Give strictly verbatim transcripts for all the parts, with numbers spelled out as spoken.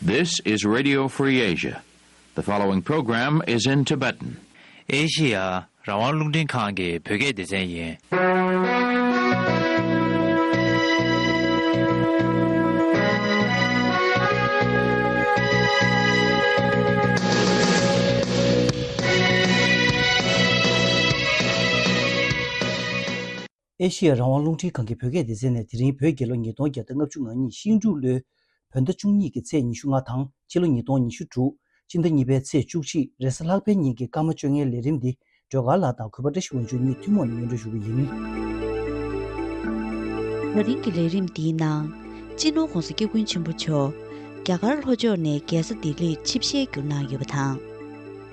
This is Radio Free Asia. The following program is in Tibetan. ཨེ་ཤི་ཡ་རང་དབང་རླུང་འཕྲིན་ཁང་གི་བོད་སྐད་སྡེ་ཚན་ཡིན། ཨེ་ཤི་ཡ་རང་དབང་རླུང་འཕྲིན་ཁང་གི་བོད་སྐད་སྡེ་ཚན་ནས་དེ་རིང་བོད་རྒྱལ་ལོ་ཉིས་སྟོང་བརྒྱ་དང་ལྔ་བཅུ་ང་གཉིས་ཤིང་འབྲུག་ལོའི་བོད་ཟླ་བཅུ་གཉིས་ཀྱི་ཚེས་ཉི་ཤུ་ལྔ་དང་ཕྱི་ལོ་ཉིས་སྟོང་ཉི་ཤུ་དྲུག་སྤྱི་ཟླ་གཉིས་པའི་ཚེས་བཅུ་གཅིག་རེས་གཟའ་ལྷག་པའི་ཉིན་གྱི་སྐར་མ་བཅོ་ལྔའི་ལས་རིམ་འདི་སྒྲོལ་དཀར་ལགས་དང་གུས་པ་བཀྲ་ཤིས་དབང་ཕྱུག་གཉིས་ཐུན་མོང་ནས་སྙན་སྒྲོན་ཞུ་གི་ཡིན། ད་རིང་གི་ལས་རིམ་འདིའི་ནང་། སྤྱི་ནོར་༧གོང་ས་༧སྐྱབས་མགོན་ཆེན་པོ་མཆོག་རྒྱ་གར་ལྷོ་ཕྱོགས་ནས་རྒྱལ་ས་ལྡི་ལིར་ཆིབས་ཞལ་བསྒྱུར་གནང་ཡོད་པ་དང་།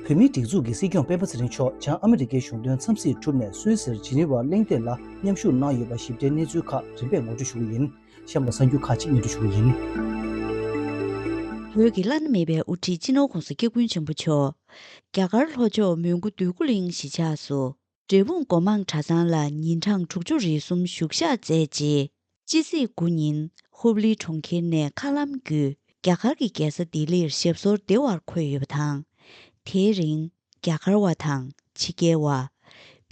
བོད་མིའི་སྒྲིག་འཛུགས་ཀྱི་སྲིད་སྐྱོང་སྤེན་པ་ཚེ་རིང་མཆོག་བྱང་ཨ་མི་རི་ཀའི་གཞུང་དོན་འཚམས་གཟིགས་གྲུབ་ནས་སུད་སིར་ཇི་ནི་ཝར་གླེང་སྟེགས་ལ་མཉམ་ཞུགས་གནང་ཡོད་པ་ཞིབ་ཕྲའི་གནས་ཚུལ་ཁག་རིམ་པས་ངོ་སྤྲོད་ཞུ་གི་ཡིན། གཤམ་ལ་གསར་འགྱུར་ཁག་ཅིག་སྙན་སྒྲོན་ཞུ་གི་ཡིན། བོད་ཀྱི་བླ་ན་མེད་པའི་དབུ་ཁྲིད་སྤྱི་ནོར་༧གོང་ས་༧སྐྱབས་མགོན་ཆེན་པོ་མཆོག་རྒྱ་གར་ལྷོ་ཕྱོགས་མོན་གྷོ་འདོད་རྒུ་གླིང་གཞིས་ཆགས་སུ། འབྲས་སྤུངས་སྒོ་མང་གྲྭ་ཚང་ལ་ཉིན་གྲངས་དྲུག་ཅུ་རེ་གསུམ་བཞུགས་ཞག་མཛད་རྗེས། སྤྱི་ཚེས་དགུ་ཉིན་ཧུབ་ལི་གྲོང་ཁྱེར་ནས་མཁའ་ལམ་བརྒྱུད་རྒྱ་གར་གྱི་རྒྱལ་ས་ལྡི་ལིར་ཞབས་སོར་བདེ་བར་འཁོད་ཡོད་པ་དང་། དེའི་རིང་རྒྱ་གར་བ་དང་ཕྱི་རྒྱལ་བ།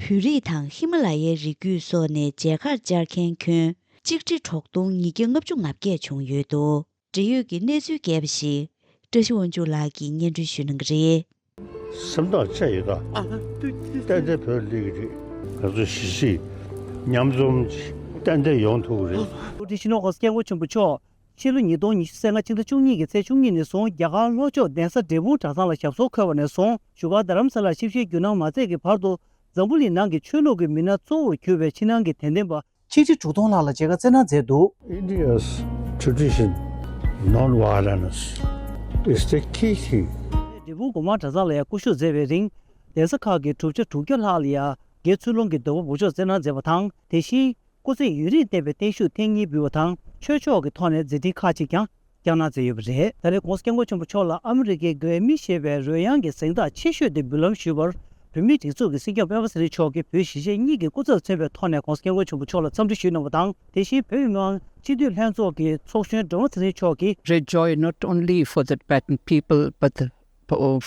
བོད་རིགས་དང་ཧི་མ་ལ་ཡའི་རི་རྒྱུད་སོགས་ནས་མཇལ་ཁར་བཅར་མཁན་ཁྱོན་གཅིག་ཁྲི་དྲུག་སྟོང་ཉིས་བརྒྱ་ལྔ་བཅུ་ང་བརྒྱད་བྱུང་ཡོད་འདུག་འབྲེལ་ཡོད་ཀྱི་གནས་ཚུལ་རྒྱས་པ་ཞིག་བཀྲ་ཤིས་དབང་ཕྱུག་ལགས་ཀྱིས་སྙན་སྒྲོན་ཞུ་གནང་གི་རེད། སེམས་ཐག་བཅད་ཡོད་ད། ཏན་ཏན་བོད་སླེབས་ཀྱི་རེད། ང་ཚོ་གཞིས་བྱེས་མཉམ་འཛོམས་ཀྱིས་ཏན་ཏན་ཡོང་ཐུབ་ཀྱི་རེད། བཀྲ་ཤིས་ནོར་གོང་ས་སྐྱབས་མགོན་ཆེན་པོ་མཆོག་ཕྱི་ལོ་ཉིས་སྟོང་ཉི་ཤུ་རྩ་ལྔ་ཕྱི་ཟླ་བཅུ་གཉིས་ཀྱི་ཚེས་བཅུ་གཉིས་ནས་བཟུང་རྒྱ་གར་ལྷོ་ཕྱོགས་གདན་ས་འབྲས་སྤུངས་གྲྭ་ཚང་ལ་ཞབས་སོར་འཁོད་པ་ནས་བཟུང་བཞུགས་སྒར་རྡ་རམ་ས་ལར་ཆིབས་ཞལ་བསྒྱུར་གནང་མ་ཚད་ཀྱི་བར་དུ་འཛམ་བུ་གླིང་ནང་གི་ཆོས་ལུགས་ཀྱི་མི་སྣ་གཙོ་བོར་གྱུར་པའི་ཕྱི་ནང་གི་དད་ལྡན་པ། ཆིག་ཁྲི་དྲུག་སྟོང་ལྷག་ལ་མཇལ་ཁ་བསྩལ་གནང་མཛད་འདུག India's tradition, non-violence, is the key thing. འབྲས་སྤུངས་སྒོ་མང་གྲྭ་ཚང་ལ་ཡང་སྐུ་བཞུགས་མཛད་པའི་རིང་། གདན་ས་ཁག་གི་གྲུབ་ཆ་དྲུག་བརྒྱ་ལྷག་ལ་ཡང་དགེ་ཚུལ་སློང་གི་ཟློས་གར་འབུལ་ཕྱོགས་བསྩལ་གནང་མཛད་པ་དང་། དེ་བཞིན་སྐུ་ཚེ་ཡུན་རིང་བརྟན་པའི་བརྟན་བཞུགས་ཐེངས་གཉིས་འབུལ་བ་དང་། ཆོས་ཕྱོགས་ཀྱི་ཐོག་ནས་མཛད་འཕྲིན་ཁག་ཅིག་ཀྱང་བསྐྱངས་གནང་མཛད་ཡོད་པ་རེད། ད་རེས་༧གོང་ས་༧སྐྱབས་མགོན་ཆེན་པོ་མཆོག་ལ་ཨ་མི་རི་ཀའི་གྷི་རེ་མི་ཞེས་པའི་རོལ་དབྱངས་ཀྱི་གཟེངས་རྟགས་ཆེ་ཤོས་དེ་འབུལ་ལམ་ཞུས་པར། བོད་མིའི་སྒྲིག་འཛུགས་ཀྱི་སྲིད་སྐྱོང་སྤེན་པ་ཚེ་རིང་མཆོག་གིས་བོད་གཞིས་བྱེས་གཉིས་ཀྱི་སྐུ་ཚབ་མཚོན་པའི་ཐོག་ནས་༧གོང་ས་༧སྐྱབས་མགོན་ཆེན་པོ་མཆོག་ལ་འཚམས་འདྲི་ཞུས་གནང་བ་དང་། དེ་བཞིན་བོད་མི་མང་སྤྱི་འཐུས་ལྷན་ཚོགས་ཀྱི་ཚོགས་གཞོན་སྒྲོལ་མ་ཚེ་རིང་མཆོག་གིས། Rejoice not only for the Tibetan people, but the,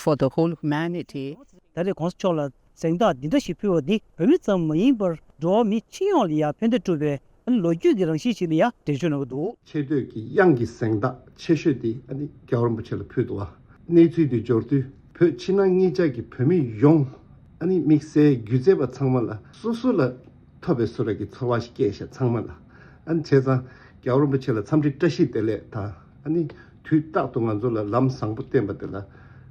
for the whole humanity. ད་རེས་༧གོང་ས་མཆོག་ལ་གཟེངས་རྟགས་འདི་འདྲ་ཞིག་ཕུལ་བ་འདི་བོད་མི་ཙམ་མ་ཡིན་པར་འགྲོ་བ་མི་སྤྱི་ཡོངས་ལ་ཡང་ཕན་བདེ་སྒྲུབ་པའི་ལོ་རྒྱུས་ཀྱི་རང་བཞིན་ཞིག་ལ་ཡང་འགྲེལ་བརྗོད་གནང་གི་འདུག་ཆེ་བསྟོད་ཀྱི་གཡང་གི་གཟེངས་རྟགས་ཆེ་ཤོས་དེ་ཨ་ནི་རྒྱལ་བ་རིན་པོ་ཆེ་ལ་ཕུལ་འདུག་བ། གནས་ཚུལ་དེ་འབྱོར་དུས་བོད་ཕྱི་ནང་གཉིས་ཆར་གྱི་བོད་མི་ཡོངས་ཨ་ནི་དམིགས་བསལ་སྒྱུ་རྩལ་པ་ཚང་མ་ལ་སོ་སོ་ལ་ཐོབ་པའི་བསོད་ནམས་ཀྱི་ཚོར་བ་ཞིག་སྐྱེས་ཤག་ཚང་མ་ལ། ཨ་ནི་བྱས་ཙང་རྒྱལ་བ་རིན་པོ་ཆེ་ལ་འཚམས་འདྲི་བཀྲ་ཤིས་བདེ་ལེགས་དང་། ཨ་ནི་དུས་རྟག་ཏུ་ང་ཚོ་ལ་ལམ་བཟང་པོ་བསྟན་པ་དེ་ལ་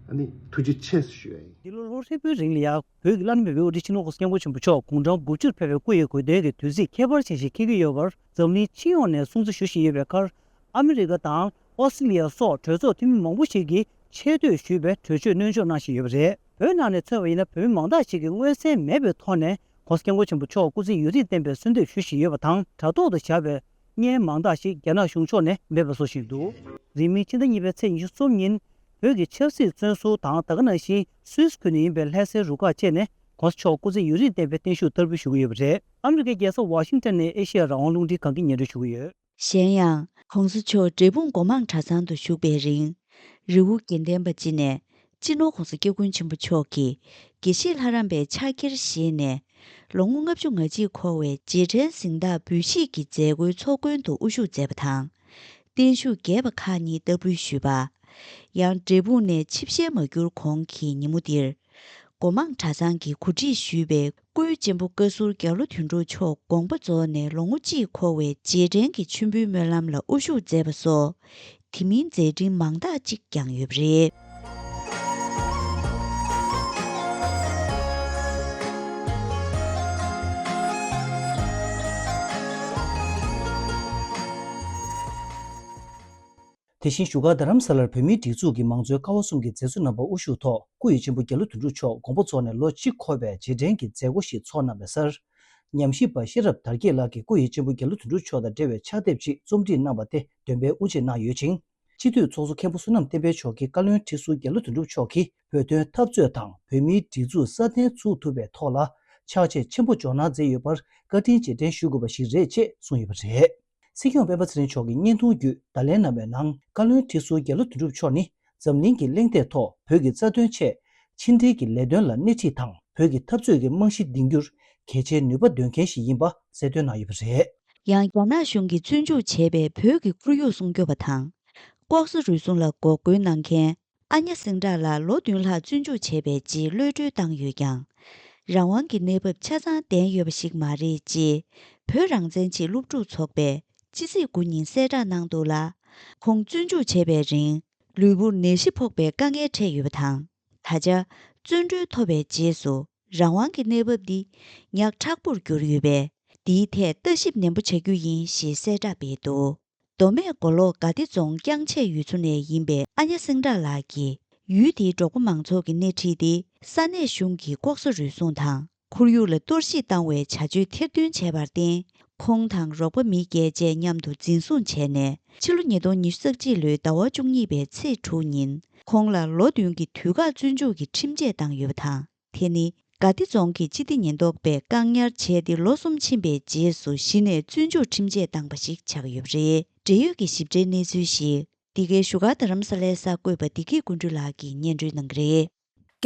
ཨ་ནི་ཐུགས་རྗེ་ཆེ་ཞུ་ཡ་ཡིན། འདི་ལོ་ལྷོ་ཧྲིལ་པོའི་རིང་ལ་ཡང་བོད་ཀྱི་བླ་ན་མེད་པའི་དབུ་ཁྲིད་སྤྱི་ནོར་༧གོང་ས་༧སྐྱབས་མགོན་ཆེན་པོ་མཆོག་དགུང་གྲངས་དགུ་བཅུར་ཕེབས་པའི་སྐུ་ཡི་གོ་སྟོན་གྱི་དུས་ཚིགས་ཁྱད་པར་ཅན་ཞིག་འཁེལ་གྱི་ཡོད་པར་འཛམ་གླིང་སྤྱི་ཡོངས་ནས་སྲུང་བརྩི་ཞུ་བཞིན་ཡོད་པའི་ཁར། ཨ་མི་རི་ཀ་དང་ཨོ་སི་ཀྲི་ལི་ཡ་སོགས་གྲོས་ཚོགས་འཐུས་མི་མང་པོ་ཞིག་གིས་ཆེ་བསྟོད་ཞུས་པའི་གྲོས་ཆོད་སྣོན་འཇོག་གནང་བཞིན་ཡོད་པ་རེད། བོད་ནང་ནས་མཚོན་པ་ཡིན་ན་བོད་མི་མང་དག་ཞིག་གིས་མངོན་གསལ་མེད་པའི་ཐོག་ནས་༧གོང་ས་༧སྐྱབས་མགོན་ཆེན་པོ་མཆོག་སྐུ་ཚེ་ཡུན་རིང་བརྟན་པའི་གསོལ་འདེབས་ཞུ་བཞིན་ཡོད་པ་དང་། དྲ་ཐོག་ཏུ་བཞག་པའི་བརྙན་མང་དག་ཞིག་རྒྱ་ནག་གཞུང་ཕྱོགས་ནས་མེད་པ་བཟོ་བཞིན་འདུག་རིང་མིན་ཕྱི་ཟླ་གཉིས་པའི་ཚེས་ཉི་ཤུ་རྩ་གསུམ་ཉིན། བོད་ཀྱི་ཆབ་སྲིད་བཙོན་ཟུར་དང་ད་ག་ནང་བཞིན་སུད་སི་ཁུལ་ནས་ཡིན་པའི་ལྷ་སའི་རུ་ཁག་བཅས་ནས་༧གོང་ས་མཆོག་སྐུ་ཚེ་ཡུན་རིང་བརྟན་པའི་བརྟན་བཞུགས་བསྟར་འབུལ་ཞུ་གི་ཡོད་པ་རེད། ཨ་མི་རི་ཀའི་རྒྱལ་ས་ཝ་ཤིང་ཊོན་ནས་ཨེ་ཤེ་ཡ་རང་དབང་རླུང་འཕྲིན་ཁང་གིས་སྙན་སྒྲོན་ཞུ་གི་ཡོད། གཞན་ཡང་༧གོང་ས་མཆོག་འབྲས་སྤུངས་སྒོ་མང་གྲྭ་ཚང་དུ་བཞུགས་པའི་རིང་། རི་བོ་དགེ་ལྡན་པ་སྤྱི་ནས་སྤྱི་ནོར་༧གོང་ས་༧སྐྱབས་མགོན་ཆེན་པོ་མཆོག་གིས་དགེ་བཤེས་ལྷ་རམས་པའི་ཕྱག་འཁྱེར་བཞེས་ནས། ལོ་ངོ་ལྔ་བཅུ་ང་གཅིག་འཁོར་བའི་རྗེས་དྲན་གཟེངས་རྟགས་འབུལ་བཞེས་ཀྱི་མཛད་སྒོའི་ཚོགས་མགོན་དུ་དབུ་བཞུགས་མཛད་པ་དང་། བརྟན་བཞུགས་རྒྱས་པ་ཁག་གཉིས་བསྟར་འབུལ་ཞུས་པ། ཡང་འབྲས་སྤུངས་ནས་ཆིབས་ཞལ་མ་བསྒྱུར་གོང་གི་ཉིན་མོ་འདིར། སྒོ་མང་གྲྭ་ཚང་གིས་གོ་སྒྲིག་ཞུས་པའི་སྐུའི་གཅེན་པོ་བཀའ་ཟུར་རྒྱ་ལོ་དོན་གྲུབ་མཆོག་དགོངས་པ་རྫོགས་ནས་ལོ་ངོ་གཅིག་འཁོར་བའི་རྗེས་དྲན་གྱི་མཆོད་འབུལ་སྨོན་ལམ་ལ་དབུ་བཞུགས་མཛད་པ་སོགས། དེ་མིན་མཛད་འཕྲིན་མང་དག་ཅིག་བསྐྱངས་ཡོད་པ་རེད། དེ་བཞིན་བཞུགས་སྒར་རྡ་རམ་ས་ལར་བོད་མིའི་སྒྲིག་འཛུགས་ཀྱི་མང་གཙོའི་ཀ་བ་གསུམ་གྱི་མཛད་གཙོ་རྣམ་པ་དབུ་བཞུགས་ཐོག་སྐུ་ཡི་གཅེན་པོ་རྒྱ་ལོ་དོན་གྲུབ་མཆོག་དགོངས་པ་རྫོགས་ནས་ལོ་གཅིག་འཁོར་བའི་རྗེས་དྲན་གྱི་མཛད་སྒོ་ཞིག་ཚོགས་གནང་བའི་སར། ཉམས་ཞིབ་པ་ཤེས་རབ་དར་རྒྱས་ལགས་ཀྱིས་སྐུ་ཡི་གཅེན་པོ་རྒྱ་ལོ་དོན་གྲུབ་མཆོག་དང་འབྲེལ་བའི་ཕྱག་དེབ་ཅིག་རྩོམ་སྒྲིག་གནང་བ་དེ་འདོན་སྤེལ་དབུ་འབྱེད་གནང་ཡོད་ཅིང་། སྤྱི་འཐུས་ཚོགས་གཙོ་མཁན་པོ་བསོད་ནམས་བསྟན་འཕེལ་མཆོག་གིས་བཀའ་བློན་ཁྲི་ཟུར་རྒྱ་ལོ་དོན་གྲུབ་མཆོག་གིས་བོད་དོན་འཐབ་རྩོད་དང་བོད་མིའི་སྒྲིག་འཛུགས་སྲ་བརྟན་ཚུགས་ཐུབ་པའི་ཐོག་ལ་ཕྱག་རྗེས་ཆེན་པོ་འཇོག་གནང་མཛད་ཡོད་པར་བཀའ་དྲིན་རྗེས་དྲན་ཞུ་དགོས་པ་ཞིག་རེད་ཅེས་གསུངས་ཡོད་པ་རེད། སྲིད་སྐྱོང་སྤེན་པ་ཚེ་རིང་མཆོག་གིས་བརྙན་ཐུང་བརྒྱུད་བརྡ་ལན་གནང་བའི་ནང་། བཀའ་བློན་ཁྲི་ཟུར་རྒྱ་ལོ་དོན་གྲུབ་མཆོག་ནི་འཛམ་གླིང་གི་གླེང་སྟེགས་ཐོག་བོད་ཀྱི་རྩ་དོན་ཆེད་ཕྱི་འབྲེལ་གྱི་ལས་དོན་ལ་སྣེ་ཁྲིད་དང་། བོད་ཀྱི་འཐབ་རྩོད་ཀྱི་རྨང་གཞི་འདིང་རྒྱུར་གལ་ཆེའི་ནུས་པ་འདོན་མཁན་ཞིག་ཡིན་པ་གསལ་སྟོན་གནང་ཡོད་པ་རེད། ཡང་། རྒྱ་ནག་གཞུང་གིས་བཙོན་འཇུག་བྱས་པའི་བོད་ཀྱི་ཁོར་ཡུག་སྲུང་སྐྱོབ་པ་དང་། ལྐོག་ཟ་རུལ་སུངས་ལ་འགོག་རྒོལ་གནང་མཁན་ཨ་ཉ་སེང་བྲག་ལགས་ལོ་བདུན་ལྷག་བཙོན་འཇུག་བྱས་པའི་རྗེས་གློད་གྲོལ་བཏང་ཡོད་ཀྱང་། རང་དབང་གི་གནས་བབ་ཆ་ཚང་ལྡན་ཡོད་པ་ཞིག་མ་རེད་ཅེས། བོད་རང་བཙན་ཆེད་སློབ་ཕྲུག་ཚོགས་པས་ཕྱི་ཚེས་དགུ་ཉིན་གསལ་བསྒྲགས་གནང་འདུག་ལ། ཁོང་བཙོན་འཇུག་བྱས་པའི་རིང་། ལུས་པོར་ནད་གཞི་ཕོག་པའི་དཀའ་ངལ་འཕྲད་ཡོད་པ་དང་། ད་ཆ། བཙོན་གྲོལ་ཐོབ་པའི་རྗེས་སུ། རང་དབང་གི་གནས་བབ་འདི་ཉག་ཕྲ་པོར་གྱུར་ཡོད་པས། འདིའི་ཐད་ལྟ་ཞིབ་ནན་པོ་བྱ་རྒྱུ་ཡིན་ཞེས་གསལ་བསྒྲགས་སྤེལ་འདུག། མདོ་སྨད་མགོ་ལོག་དགའ་བདེ་རྫོང་རྐྱང་ཆད་ཡུལ་ཚོ་ནས་ཡིན་པའི་ཨ་ཉ་སེང་བྲག་ལགས་ཀྱིས། ཡུལ་དེའི་འབྲོག་པ་མང་ཚོགས་ཀྱིས་སྣེ་ཁྲིད་དེ། ས་གནས་གཞུང་གིས་ལྐོག་ཟ་རུལ་སུངས་དང་། ཁོར་ཡུག་ལ་གཏོར་བཤིག་བཏང་བའི་བྱ་སྤྱོད་ཐེར་འདོན་བྱས་པར་བརྟེན། ཁོང་དང་རོགས་པ་མི་བརྒྱད་བཅས་མཉམ་དུ་འཛིན་བཟུང་བྱས་ནས། ཕྱི་ལོ་ཉིས་སྟོང་ཉི་ཤུ་རྩ་གཅིག་ལོའི་ཟླ་བ་བཅུ་གཉིས་པའི་ཚེས་དྲུག་ཉིན། ཁོང་ལ་ལོ་བདུན་གྱི་དུས་བཀག་བཙོན་འཇུག་གི་ཁྲིམས་ཆད་བཏང་ཡོད་པ་དང་། དེ་ནི། དགའ་བདེ་རྫོང་གི་སྤྱི་བདེ་ཉེན་རྟོག་པས་བཀག་ཉར་བྱས་ཏེ་ལོ་གསུམ་ཕྱིན་པའི་རྗེས་སུ་གཞི་ནས་བཙོན་འཇུག་ཁྲིམས་ཆད་བཏང་པ་ཞིག་ཆགས་ཡོད་པ་རེད། འབྲེལ་ཡོད་ཀྱི་ཞིབ་ཕྲའི་གནས་ཚུལ་ཞིག། འདི་གའི་བཞུགས་སྒར་རྡ་རམ་ས་ལའི་གསར་འགོད་པ་བདེ་སྐྱིད་ཀུན་འཕྲོད་ལགས་ཀྱིས་སྙན་སྒྲོན་གནང་གི་རེད།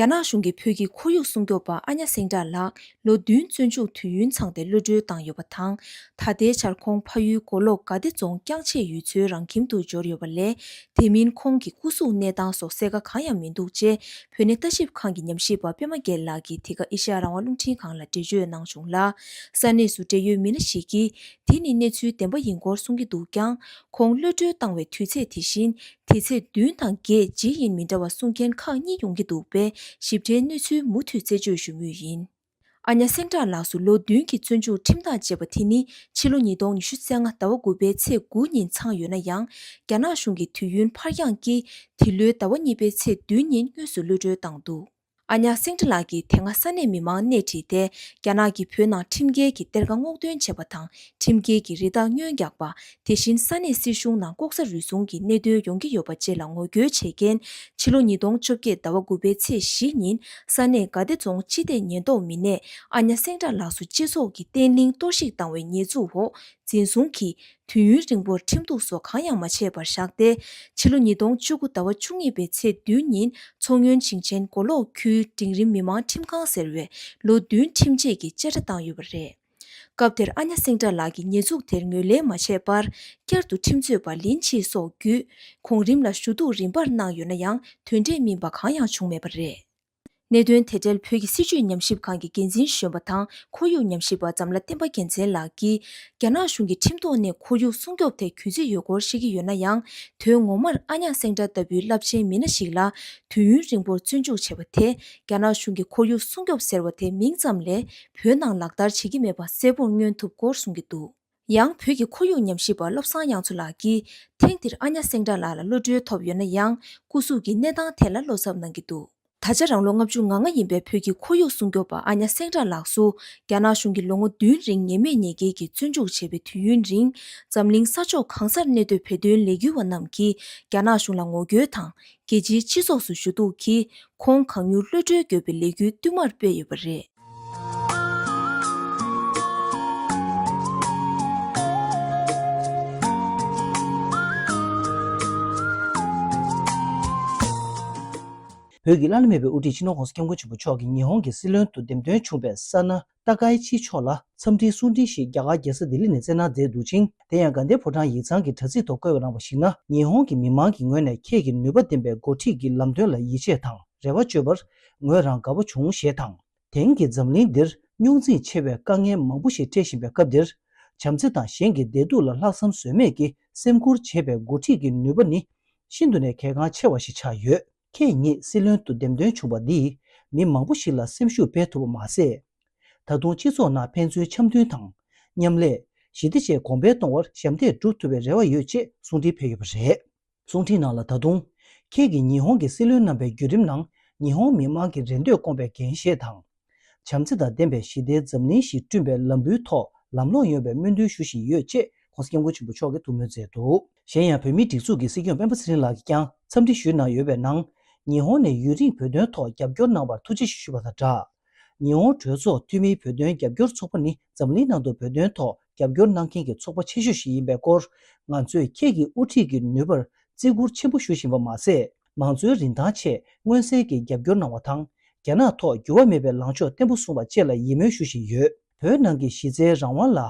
རྒྱ་ནག་གཞུང་གིས་བོད་ཀྱི་ཁོར་ཡུག་སྲུང་སྐྱོབ་པ་ཨ་ཉ་སེང་བྲག་ལགས་ལོ་བདུན་བཙོན་འཇུག་དུས་ཡུན་ཚང་སྟེ་གློད་གྲོལ་བཏང་ཡོད་པ་དང་། ད་ལྟའི་ཆར་ཁོང་ཕ་ཡུལ་མགོ་ལོག་དགའ་བདེ་རྫོང་རྐྱང་ཆད་ཡུལ་ཚོའི་རང་ཁྱིམ་དུ་འབྱོར་ཡོད་པ་ལས། དེ་མིན་ཁོང་གི་སྐུ་གཟུགས་གནས་སྟངས་སོགས་གསལ་ཁ་གང་ཡང་མི་འདུག་ཅེས་བོད་གནས་ལྟ་ཞིབ་ཁང་གི་ཉམས་ཞིབ་པ་པད་མ་རྒྱལ་ལགས་ཀྱིས་འདི་ག་ཨེ་ཤེ་ཡ་རང་དབང་རླུང་འཕྲིན་ཁང་ལ་འགྲེལ་བརྗོད་གནང་བྱུང་ལ། ས་གནས་སུ་འབྲེལ་ཡོད་མི་སྣ་ཞིག་གིས་དེ་ནི་གནས་ཚུལ་བདེན་པ་ཡིན་སྐོར་གསུང་གི་འདུག་ཀྱང་། ཁོང་གློད་གྲོལ་བཏང་བའི་དུས་ཚེས་དེ་བཞིན་དེ་ཚེས་བདུན་དང་བརྒྱད་རྗེས་ཡིན་མི་འདྲ་བ་གསུང་མཁན་ཁག་གཉིས་ཡོང་གི་འདུག་པས། ཞིབ་ཕྲའི་གནས་ཚུལ་མུ་མཐུད་རྩད་གཅོད་ཞུ་མུས་ཡིན། ཨ་ཉ་སེང་བྲག་ལགས་སུ་ལོ་བདུན་གྱི་བཙོན་འཇུག་ཁྲིམས་ཐག་བཅད་པ་དེ་ནི་ཕྱི་ལོ་ཉིས་སྟོང་ཉི་ཤུ་རྩ་ལྔ་ཟླ་བ་དགུ་པའི་ཚེས་དགུ་ཉིན་ཚང་ཡོད་ན་ཡང་། རྒྱ་ནག་གཞུང་གིས་དུས་ཡུན་ཕར་འགྱངས་ཀྱིས་དེ་ལོའི་ཟླ་བ་གཉིས་པའི་ཚེས་བདུན་ཉིན་དངོས་སུ་གློད་གྲོལ་བཏང་འདུག། ཨ་ཉ་སེང་བྲག་ལགས་ཀྱིས་དེ་སྔ་ས་གནས་མི་མང་སྣེ་ཁྲིད་དེ། རྒྱ་ནག་གིས་བོད་ནང་ཁྲིམས་འགལ་གྱི་གཏེར་ཁ་སྔོག་འདོན་བྱས་པ་དང་། ཁྲིམས་འགལ་གྱི་རི་དྭགས་སྔོན་རྒྱག་པ། དེ་བཞིན་ས་གནས་སྲིད་གཞུང་ནང་ལྐོག་ཟ་རུལ་སུངས་ཀྱི་གནད་དོན་ཡོང་གི་ཡོད་པ་བཅས་ལ་ངོ་རྒོལ་བྱེད་མཁན། ཕྱི་ལོ་ཉིས་སྟོང་བཅོ་བརྒྱད་ཟླ་བ་དགུ་པའི་ཚེས་བཞི་ཉིན་ས་གནས་དགའ་བདེ་རྫོང་སྤྱི་བདེ་ཉེན་རྟོག་མི་སྣས་ཨ་ཉ་སེང་བྲག་ལགས་སུ་སྤྱི་ཚོགས་ཀྱི་བརྟན་ལྷིང་གཏོར་བཤིག་བཏང་བའི་ཉེས་འཛུགས་འོག་འཛིན་བཟུང་གིས་དུས་ཡུན་རིང་པོར་ཁྲིམས་གཏུག་སོགས་གང་ཡང་མ་བྱས་པར་བཞག་སྟེ། ཕྱི་ལོ་ཉིས་སྟོང་བཅུ་དགུ་ཟླ་བ་བཅུ་གཉིས་པའི་ཚེས་བདུན་ཉིན་མཚོ་སྔོན་ཞིང་ཆེན་མགོ་ལོག་ཁུལ་འབྲིང་རིམ་མི་མང་ཁྲིམས་ཁང་ཟེར་བས་ལོ་བདུན་ཁྲིམས་ཆད་ཀྱི་བཅད་ཁྲ་བཏང་ཡོད་པ་རེད། སྐབས་དེར་ཨ་ཉ་སེང་བྲག་ལགས་ཀྱིས་ཉེས་འཛུགས་དེར་ངོས་ལེན་མ་བྱས་པར། བསྐྱར་དུ་ཁྲིམས་རྩོད་པ་ལིན་ཆི་སོགས་བརྒྱུད། གོང་རིམ་ལ་ཞུ་གཏུག་རིམ་པར་གནང་ཡོད་ན་ཡང་། དོན་འབྲས་སྨིན་པ་གང་ཡང་བྱུང་མེད་པ་རེད། གནད་དོན་དེ་འབྲེལ་བོད་ཀྱི་སྲིད་བྱུས་ཉམས་ཞིབ་ཁང་གི་འགན་འཛིན་གཞོན་པ་དང་ཁོར་ཡུག་ཉམས་ཞིབ་པ་འཛམ་ལྷ་བསྟན་པ་རྒྱལ་མཚན་ལགས་ཀྱིས། རྒྱ་ནག་གཞུང་གིས་ཁྲིམས་ཐོག་ནས་ཁོར་ཡུག་སྲུང་སྐྱོབ་ཐད་གུས་བརྩི་ཡོད་སྐོར་བཤད་ཀྱི་ཡོད་ན་ཡང་། དོན་ངོ་མར་ཨ་ཉག་སེང་བྲག་ལྟ་བུའི་རླབས་ཆེན་མི་སྣ་ཞིག་ལ་དུས་ཡུན་རིང་པོར་བཙོན་འཇུག་བྱས་པ་དེ། རྒྱ་ནག་གཞུང་གིས་ཁོར་ཡུག་སྲུང་སྐྱོབ་ཟེར་བ་དེ་མིང་ཙམ་ལས་བོད་ནང་ལག་བསྟར་བྱེད་ཀྱི་མེད་པ་གསལ་པོར་མངོན་ཐུབ་སྐོར་གསུང་གི་འདུག། ཡང་། བོད་ཀྱི་ཁོར་ཡུག་ཉམས་ཞིབ་པ་བློ་བཟང་དབྱངས་མཚོ་ལགས་ཀྱིས། ཐེངས་འདིར་ཨ་ཉག་སེང་བྲག་ལགས་ལ་གློད་གྲོལ་ཐོབ་ཡོད་ན་ཡང་། སྐུ་གཟུགས་ཀྱི་གནས་སྟངས་ཐད་ལ་བློ་འཚབ་གནང་གི་འདུག། ད་ཆ་རང་ལོ་ལྔ་བཅུ་ང་ལྔ་ཡིན་པའི་བོད་ཀྱི་ཁོར་ཡུག་སྲུང་སྐྱོབ་པ་ཨ་ཉག་སེང་བྲག་ལགས་སུ། རྒྱ་ནག་གཞུང་གིས་ལོ་ངོ་བདུན་རིང་ཉེས་མེད་ཉེས་འགེལ་གྱིས་བཙོན་འཇུག་བྱས་པའི་དུས་ཡུན་རིང་། འཛམ་གླིང་ས་ཕྱོགས་གང་སར་གནས་སྡོད་བོད་དོན་ལས་འགུལ་བ་རྣམས་ཀྱིས། རྒྱ་ནག་གཞུང་ལ་ངོ་རྒོལ་དང་། རྒྱལ་སྤྱིའི་སྤྱི་ཚོགས་སུ་ཞུ་གཏུག་གིས། ཁོང་གང་མྱུར་གློད་གྲོལ་དགོས་པའི་ལས་འགུལ་བསྟུད་མར་སྤེལ་ཡོད་པ་རེད། བོད་ཀྱི་བླ་ན་མེད་པའི་དབུ་ཁྲིད་སྤྱི་ནོར་༸གོང་ས་༸སྐྱབས་མགོན་ཆེན་པོ་མཆོག་གིས་ཉི་ཧོང་གི་སྲིད་བློན་དུ་འདེམས་ཐོན་བྱུང་བའི་ས་ན་ཏཱ་ཀའི་ཆི་མཆོག་ལ་འཚམས་འདྲིའི་གསུང་འཕྲིན་ཞིག་རྒྱ་གར་རྒྱལ་ས་ལྡི་ལི་ནས་བསྩལ་གནང་མཛད་འདུག་ཅིང་། དེ་ཡང་དགའ་ལྡན་ཕོ་བྲང་ཡིག་ཚང་གི་དྲ་ཚིགས་ཐོག་བཀོད་པ་གནང་བ་ཞིག་ན། ཉི་ཧོང་གི་མི་མང་གི་ངོས་ནས་ཁྱེད་ཀྱི་ནུས་པ་ལྡན་པའི་འགོ་ཁྲིད་ཀྱི་ལམ་སྟོན་ལ་ཡིད་ཆེས་དང་རེ་བ་བཅོལ་བར་ངོས་རང་དགའ་པོ་བྱུང་ཞེས་དང་། དེང་གི་འཛམ་གླིང་འདིར་རྙོག་འཛིང་ཆེ་བའི་དཀའ་ངལ་མང་པོ་ཞིག་འཕྲད་བཞིན་པའི་སྐབས་འདིར། བྱམས་བརྩེ་དང་གཞན་གྱི་བདེ་སྡུག་ལ་ལྷག་བསམ་ཟོལ་མེད་ཀྱིས་སེམས་ཁུར་བྱེད་པའི་འགོ་ཁྲིད་ཀྱི་ནུས་པ་ནི་ཤིན་ཏུ་ནས་གལ་འགངས་ཆེ་བ་ཞིག་ཆགས་ཡོད། ཁྱེད་ཉིད་སྲིད་བློན་དུ་འདེམས་ཐོན་བྱུང་བ་འདིས་མི་མང་པོ་ཞིག་ལ་སེམས་ཤུགས་སྤེལ་ཐུབ་པ་མ་ཟད། ད་དུང་སྤྱི་ཚོགས་ནང་ཕན་ཚུན་འཆམ་མཐུན་དང་། མཉམ་ལས། ཞི་བདེ་བཅས་གོང་འཕེལ་གཏོང་བར་ཞབས་འདེགས་སྒྲུབ་ཐུབ་པའི་རེ་བ་ཡོད་ཅེས་གསུང་འཕྲིན་ཕེབས་ཡོད་པ་རེད། གསུང་འཕྲིན་ནང་ལ་ད་དུང་། ཁྱེད་ཀྱིས་ཉི་ཧོང་གི་སྲིད་བློན་གནང་པའི་བརྒྱུད་རིམ་ནང་ཉི་ཧོང་མི་མང་གི་རེ་འདོད་སྐོང་པའི་འགན་བཞེས་དང་། བྱམས་བརྩེ་དང་ལྡན་པའི་ཞི་བདེའི་འཛམ་གླིང་ཞིག་བསྐྲུན་པའི་ལམ་བུའི་ཐོག་ལམ་ལྷོང་ཡོང་བའི་སྨོན་འདུན་ཞུ་བཞིན་ཡོད་ཅེས་༸གོང་ས་༸སྐྱབས་མགོན་ཆེན་པོ་མཆོག་གིས་ཐུགས་སྨོན་མཛད་འདུག། གཞན་ཡང་། བོད་མིའི་སྒྲིག་འཛུགས་ཀྱི་སྲིད་སྐྱོང་སྤེན་པ་ཚེ་རིང་ལགས་ཀྱིས་ཀྱང་འཚམས་འདྲི་ཞུས་གནང་ཡོད་པའི་ནང་། ཉི་ཧོང་ནས་ཡུན་རིང་བོད་དོན་ཐོག་རྒྱབ་སྐྱོར་གནང་བར་ཐུགས་རྗེ་ཆེ་ཞུས་པ་དང་སྦྲགས། ཉི་ཧོང་གྲོས་ཚོགས་འཐུས་མིའི་བོད་དོན་རྒྱབ་སྐྱོར་ཚོགས་པ་ནི་འཛམ་གླིང་ནང་དུ་བོད་དོན་ཐོག་ རྒྱབ་སྐྱོར་གནང་མཁན་གྱི་ཚོགས་པ་ཆེ་ཤོས་ཤིག་ཡིན་པའི་སྐོར། ང་ཚོས་ཁྱེད་ཀྱི་དབུ་ཁྲིད་ཀྱི་ནུས་པར་བརྩི་བཀུར་ཆེན་པོ་ཞུ་བཞིན་པ་མ་ཟད། མང་གཙོའི་རིན་ཐང་ཆེད་མངོན་གསལ་གྱི་རྒྱབ་སྐྱོར་གནང་བ་དང་། རྒྱ་ནག་ཐོག་འགྱུར་བ་མེད་པའི་ལངས་ཕྱོགས་བརྟན་པོ་བཟུང་བ་བཅས་ལ་ཡིད་སྨོན་ཞུ་བཞིན་ཡོད། བོད་ནང་གི་གཞི་རྩའི་རང་དབང་ལ་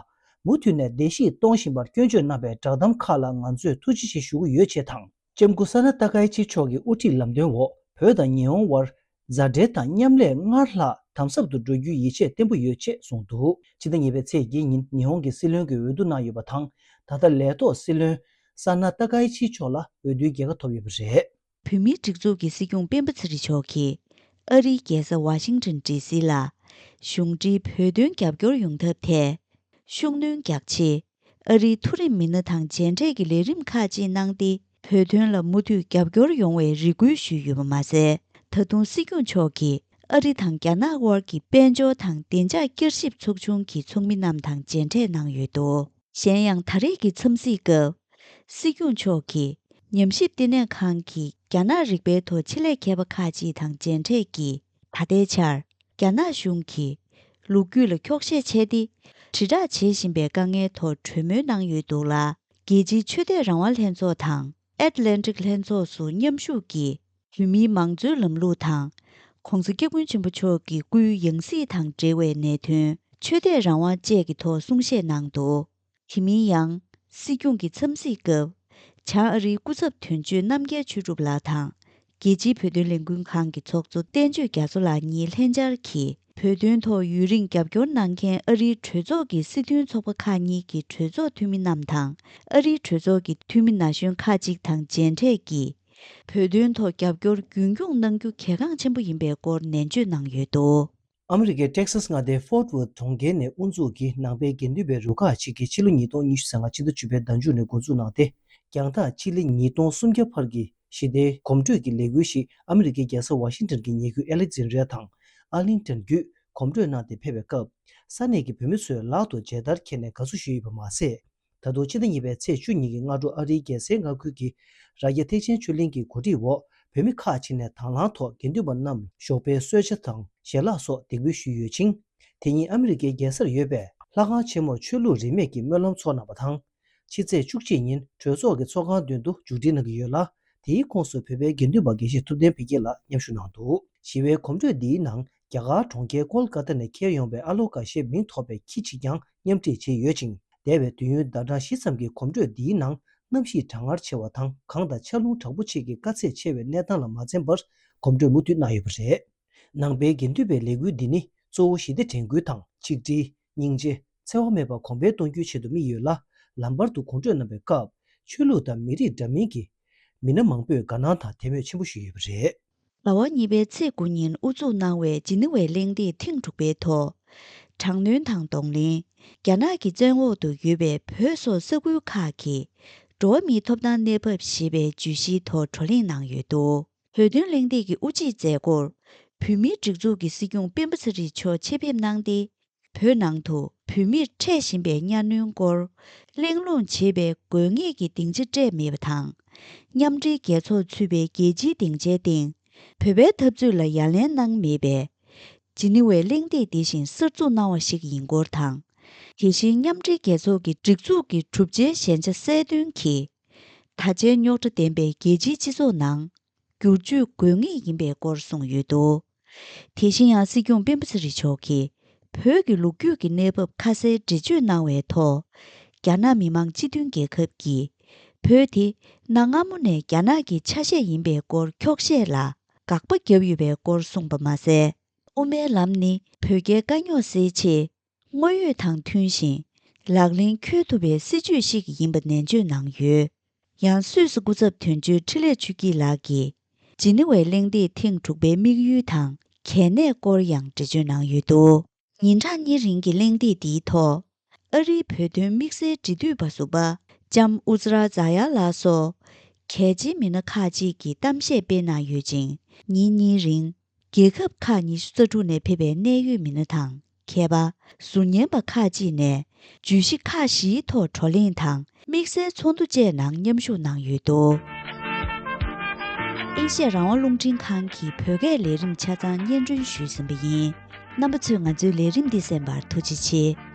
མུ་མཐུད་ནས་བརྡལ་བཤིག་གཏོང་བཞིན་པར་སྐྱོན་བརྗོད་གནང་བའི་བསྒྲགས་གཏམ་ཁག་ལ་ང་ཚོས་ཐུགས་རྗེ་ཆེ་ཞུ་གི་ཡོད་ཅེས་དང་། ལྕམ་སྐུ་ས་ན་ཏཱ་ཀའི་ཆི་མཆོག་གི་དབུ་ཁྲིད་ལམ་སྟོན་འོག་བོད་དང་ཉི་ཧོང་དབར་མཛའ་འབྲེལ་དང་མཉམ་ལས་སྔར་ལྷག་དམ་ཟབ་ཏུ་འགྲོ་རྒྱུའི་ཡིད་ཆེས་བརྟན་པོ་ཡོད་ཅེས་གསུངས་འདུག་ཕྱི་ཟླ་གཉིས་པའི་ཚེས་བརྒྱད་ཉིན་ཉི་ཧོང་གི་སྲིད་བློན་གྱི་འོས་བསྡུ་གནང་ཡོད་པ་དང་། ད་ལྟ་ལས་ཐོག་སྲིད་བློན་ས་ན་ཏཱ་ཀའི་ཆི་མཆོག་ལ་འོས་བསྡུའི་རྒྱལ་ཁ་ཐོབ་ཡོད་པ་རེད། བོད་མིའི་སྒྲིག་འཛུགས་ཀྱི་སྲིད་སྐྱོང་སྤེན་པ་ཚེ་རིང་མཆོག་གིས་ཨ་རིའི་རྒྱལ་ས་ཝ་ཤིང་ཊོན་ཌི་སི་ལ་གཞུང་འབྲེལ་བོད་དོན་རྒྱབ་སྐྱོར་ཡོང་ཐབས་ཐད། ཤུགས་སྣོན་རྒྱག་ཆེད། ཨ་རིའི་མཐོ་རིམ་མི་སྣ་དང་མཇལ་འཕྲད་ཀྱི་ལས་རིམ་ཁག་ཅིག་གནང་སྟེ། བོད་དོན་ལ་མུ་མཐུད་རྒྱབ་སྐྱོར་ཡོང་བའི་རེ་སྐུལ་ཞུས་ཡོད་པ་མ་ཟད། ད་དུང་སྲིད་སྐྱོང་མཆོག་གིས་ཨ་རི་དང་རྒྱ་ནག་དབར་གྱི་དཔལ་འབྱོར་དང་བདེ་འཇགས་བསྐྱར་ཞིབ་ཚོགས་ཆུང་གི་ཚོགས་མི་རྣམས་དང་མཇལ་འཕྲད་གནང་ཡོད་འདུག་གཞན་ཡང་། ད་རེས་ཀྱི་འཚམས་གཟིགས་སྐབས། སྲིད་སྐྱོང་མཆོག་གིས་ཉམས་ཞིབ་ལྟེ་གནས་ཁང་གི་རྒྱ་ནག་རིག་པའི་ཐོག་ཆེད་ལས་མཁས་པ་ཁག་ཅིག་དང་མཇལ་འཕྲད་ཀྱིས། ད་ལྟའི་ཆར། རྒྱ་ནག་གཞུང་གིས་ལོ་རྒྱུས་ལ་འཁྱོག་བཤད་བྱས་ཏེ། དྲིལ་བསྒྲགས་བྱེད་བཞིན་པའི་དཀའ་ངལ་ཐོག་གྲོས་མོལ་གནང་ཡོད་འདུག་ལ། རྒྱལ་སྤྱིའི་ཆོས་དད་རང་དབང་ལྷན་ཚོགས་དང་། ཨེཊ་ལན་ཊིག་ལྷན་ཚོགས་སུ་མཉམ་ཞུགས་ཀྱིས། བོད་མིའི་མང་གཙོའི་ལམ་ལུགས་དང་། ྋགོང་ས་ྋསྐྱབས་མགོན་ཆེན་པོ་མཆོག་གི་སྐུའི་ཡང་སྲིད་དང་འབྲེལ་བའི་གནད་དོན། ཆོས་དད་རང་དབང་བཅས་ཀྱི་ཐོག་གསུང་བཤད་གནང་འདུག་དེ་མིན་ཡང་། སྲིད་སྐྱོང་གི་འཚམས་གཟིགས་སྐབས། བྱང་ཨ་རིའི་སྐུ་ཚབ་དོན་གཅོད་རྣམ་རྒྱལ་ཆོས་གྲུབ་ལགས་དང་། རྒྱལ་སྤྱིའི་བོད་དོན་ལས་འགུལ་ཁང་གི་ཚོགས་གཙོ་བསྟན་ཆོས་རྒྱ་མཚོ་ལགས་གཉིས་ལྷན་བཅར་གྱིས། བོད་དོན་ཐོག་ཡུན་རིང་རྒྱབ་སྐྱོར་གནང་མཁན་ཨ་རིའི་གྲོས་ཚོགས་ཀྱི་སྲིད་དོན་ཚོགས་པ་ཁག་གཉིས་ཀྱི་གྲོས་ཚོགས་འཐུས་མི་རྣམས་དང་། ཨ་རིའི་གྲོས་ཚོགས་ཀྱི་འཐུས་མི་ན་གཞོན་ཁག་ཅིག་དང་མཇལ་འཕྲད་ཀྱིས། བོད་དོན་ཐོག་རྒྱབ་སྐྱོར་རྒྱུན་འཁྱོངས་གནང་རྒྱུ་གལ་འགངས་ཆེན་པོ་ཡིན་པའི་སྐོར་ནན་བརྗོད་གནང་ཡོད་འདུག་ཨ་མི་རི་ཀའི་ཊེག་སཱས་མངའ་སྡེའི་ཕོར་ཊི་ཝུར་ཐི་གྲོང་ཁྱེར་ནས་དབུ་འཛུགས་ཀྱིས་ནང་པའི་དགེ་འདུན་པའི་རུ་ཁག་ཅིག་གིས་ཕྱི་ལོ་ཉིས་སྟོང་ཉི་ཤུ་རྩ་ལྔ་ཕྱི་ཟླ་བཅུ་པའི་ཟླ་མཇུག་ནས་འགོ་འཛུགས་གནང་སྟེ། རྒྱང་ཐག་སྤྱི་ལེ་ཉིས་སྟོང་སུམ་བརྒྱ་བར་གྱི་ཞི་བདེའི་གོམ་བགྲོད་ཀྱི་ལས་འགུལ་ཞིག་ཨ་མི་རི་ཀའི་རྒྱལ་ས་ཝ་ཤིང་ཊོན་གྱི་ཉེ་ཁུལ་ཨེ་ལེག་ཛེན་ཌྲི་ཡ་དང་ཨར་ལིང་ཊོན་བརྒྱུད་གོམ་བགྲོད་གནང་སྟེ་ཕེབས་པའི་སྐབས། ས་གནས་ཀྱི་བོད་མི་ཚོས་ལག་ཏུ་མཇལ་དར་འཁྱེར་ནས་དགའ་བསུ་ཞུས་ཡོད་པ་མ་ཟད། ད་དུང་ཕྱི་ཟླ་གཉིས་པའི་ཚེས་བཅུ་ཉིན་གྱི་སྔ་དྲོ་ཨ་རིའི་རྒྱལ་སའི་མངའ་ཁུལ་གྱི་རྭ་རྒྱ་ཐེག་ཆེན་ཆོས་གླིང་གི་གོ་སྒྲིག་འོག་བོད་མི་ཁག་ཅིག་ནས་དང་བླངས་ཐོག་དགེ་འདུན་པ་རྣམས་ཞོགས་པའི་གསོལ་ཇ་དང་ཞལ་ལག་སོགས་འདེགས་འབུལ་ཞུས་ཡོད་ཅིང་། དེ་ཉིན་ཨ་མི་རི་ཀའི་རྒྱལ་སར་ཡོད་པའི་ལྷ་ཁང་ཆེན་མོར་ཆོས་ལུགས་རིས་མེད་ཀྱི་སྨོན་ལམ་ཚོགས་གནང་བ་དང་། ཕྱི་ཚེས་བཅུ་གཅིག་ཉིན་གྲོས་ཚོགས་ཀྱི་ཚོགས་ཁང་མདུན་དུ་མཇུག་སྒྲིལ་གནང་གི་ཡོད་ལ། དེའི་ཁོངས་སུ་བོད་པའི་དགེ་འདུན་པ་དགེ་བཤེས་ཐུབ་བསྟན་འཕེལ་རྒྱས་ལགས་མཉམ་ཞུགས་གནང་འདུག་ཞི་བའི་གོམ་བགྲོད་འདིའི་ནང་རྒྱ་གར་གྲོང་ཁྱེར་ཀོལ་ཀ་ཏ་ནས་འཁྱེར་ཡོང་བའི་ཨ་ལོ་ཀ་ཤའི་མིང་ཐོགས་པའི་ཁྱི་གཅིག་ཀྱང་མཉམ་འཁྲིད་བྱས་ཡོད་ཅིང་། འདས་པའི་དུས་ཡུན་ཟླ་གྲངས་བཞི་ཙམ་གྱི་གོམ་བགྲོད་འདིའི་ནང་གནམ་གཤིས་གྲང་ངར་ཆེ་བ་དང་གངས་དང་ཆར་རླུང་དྲག་པོ་བཅས་ཀྱི་དཀའ་ཚེགས་ཆེ་བའི་གནས་སྟངས་ལ་མ་འཛེམས་པར་གོམ་བགྲོད་མུ་མཐུད་གནང་ཡོད་པ་རེད། ནང་པའི་དགེ་འདུན་པའི་ལས་འགུལ་འདི་ནི་གཙོ་བོ་ཞི་བདེ་དྲན་སྐུལ་དང་ཆིག་སྒྲིལ། སྙིང་རྗེ། འཚེ་བ་མེད་པ་གོང་འཕེལ་གཏོང་རྒྱུའི་ཆེད་དུ་དམིགས་ཡོད་ལ། ལམ་བར་དུ་གོམ་བགྲོད་གནང་བའི་སྐབས། ཆོས་ལུགས་དང་མི་རིགས་འདྲ་མིན་གྱི་མི་སྣ་མང་པོས་དགའ་སྣང་དང་དད་མོས་ཆེན་པོ་ཞུས་ཡོད་པ་རེད། ཟླ་བ་གཉིས་པའི་ཚེས་དགུ་ཉིན་དབུ་འཛུགས་གནང་བའི་ཇི་ནི་ཝའི་གླེང་སྟེགས་ཐེངས་དྲུག་པའི་ཐོག་དྲག་གནོན་དང་གདོང་ལེན། རྒྱ་ནག་གི་བཙན་འོག་ཏུ་ཡོད་པའི་བོད་སོགས་ས་ཁུལ་ཁག་གི་འགྲོ་བ་མིའི་ཐོབ་ཐང་གནས་བབ་ཞེས་པའི་བརྗོད་གཞིའི་ཐོག་བགྲོ་གླེང་གནང་ཡོད་འདུག་བོད་དོན་གླེང་སྟེགས་ཀྱི་དབུ་འབྱེད་མཛད་སྒོར། བོད་མིའི་སྒྲིག་འཛུགས་ཀྱི་སྲིད་སྐྱོང་སྤེན་པ་ཚེ་རིང་མཆོག་ཆེད་ཕེབས་གནང་སྟེ། བོད་ནང་དུ་བོད་མིར་འཕྲད་བཞིན་པའི་གཉའ་གནོན་སྐོར། གླེང་སློང་བྱེད་པའི་དགོས་ངེས་ཀྱི་སྡིངས་ཆ་སྤྲད་མེད་པ་དང་། མཉམ་འབྲེལ་རྒྱལ་ཚོགས་ཚུད་པའི་རྒྱལ་སྤྱིའི་སྡིངས་ཆའི་སྟེང་། བོད་པའི་འཐབ་རྩོད་ལ་ཡ་ལན་གནང་མེད་པའི། ཇི་ནི་ཝའི་གླེང་སྟེགས་འདི་བཞིན་གསར་འཛུགས་གནང་བ་ཞིག་ཡིན་སྐོར་དང་། དེ་བཞིན་མཉམ་འབྲེལ་རྒྱལ་ཚོགས་ཀྱི་སྒྲིག་འཛུགས་ཀྱི་གྲུབ་ཆའི་ཞན་ཆ་གསལ་སྟོན་གྱིས། ད་ཆའི་རྙོག་དྲ་ལྡན་པའི་རྒྱལ་སྤྱིའི་སྤྱི་ཚོགས་ནང་། བསྒྱུར་བཅོས་དགོས་ངེས་ཡིན་པའི་སྐོར་གསུངས་ཡོད་འདུག་དེ་བཞིན་ཡང་སྲིད་སྐྱོང་སྤེན་པ་ཚེ་རིང་མཆོག་གིས་བོད་ཀྱི་ལོ་རྒྱུས་ཀྱི་གནས་བབ་ཁ་གསལ་འགྲེལ་བརྗོད་གནང་བའི་ཐོག་རྒྱ་ནག་མི་དམངས་སྤྱི་མཐུན་རྒྱལ་ཁབ་ཀྱིས་བོད་དེ་གནའ་སྔ་མོ་ནས་རྒྱ་ནག་གི་ཆ་ཤས་ཡིན་པའི་སྐོར་འཁྱོག་བཤད་ལ་དགག་པ་བརྒྱབ་ཡོད་པའི་སྐོར་གསུངས་པ་མ་ཟད། དབུ་མའི་ལམ་ནི་བོད་རྒྱའི་དཀའ་རྙོག་སེལ་ཆེད། དངོས་ཡོད་དང་མཐུན་ཞིང་ལག་ལེན་འཁྱོལ་ཐུབ་པའི་སྲིད་བྱུས་ཤིག་ཡིན་པ་ནན་བརྗོད་གནང་ཡོད། ཡང་སུད་སི་སྐུ་ཚབ་དོན་གཅོད་འཕྲིན་ལས་ཆོས་སྐྱིད་ལགས་ཀྱིས་ཇི་ནི་ཝའི་གླེང་སྟེགས་ཐེངས་དྲུག་པའི་དམིགས་ཡུལ་དང་གལ་གནད་སྐོར་ཡང་འགྲེལ་བརྗོད་གནང་ཡོད་འདུག་ཉིན་གྲངས་གཉིས་རིང་གི་གླེང་སྟེགས་འདིའི་ཐོག་ཨ་རིའི་བོད་དོན་དམིགས་བསལ་འབྲེལ་མཐུད་པ་ཟུར་པ་ལྕམ་ཨུ་ཛ་ར་ཛ་ཡ་ལགས་སོགས་གལ་ཆེའི་མི་སྣ་ཁག་ཅིག་གིས་གཏམ་བཤད་སྤེལ་གནང་ཡོད་ཅིང་། ཉིན་གཉིས་རིང་། རྒྱལ་ཁབ་ཁག་ཉི་ཤུ་རྩ་དྲུག་ནས་ཕེབས་པའི་གནད་ཡོད་མི་སྣ་དང་། མཁས་པ། ཟུར་ཉན་པ་ཁག་ཅིག་ནས་བརྗོད་གཞི་ཁག་བཞིའི་ཐོག་བགྲོ་གླེང་དང་དམིགས་བསལ་ཚོགས་འདུ་བཅས་ནང་མཉམ་ཞུགས་གནང་ཡོད་འདུག་ཨེ་ཤ་ཡ་རང་དབང་རླུང་འཕྲིན་ཁང་གི་བོད་སྐད་ལས་རིམ་ཆ་ཚང་སྙན་སྒྲོན་ཞུས་ཟིན་པ་ཡིན། རྣམ་པ་ཚོས་ང་ཚོའི་ལས་རིམ་འདི་གསན་པར་ཐུགས་རྗེ་ཆེ།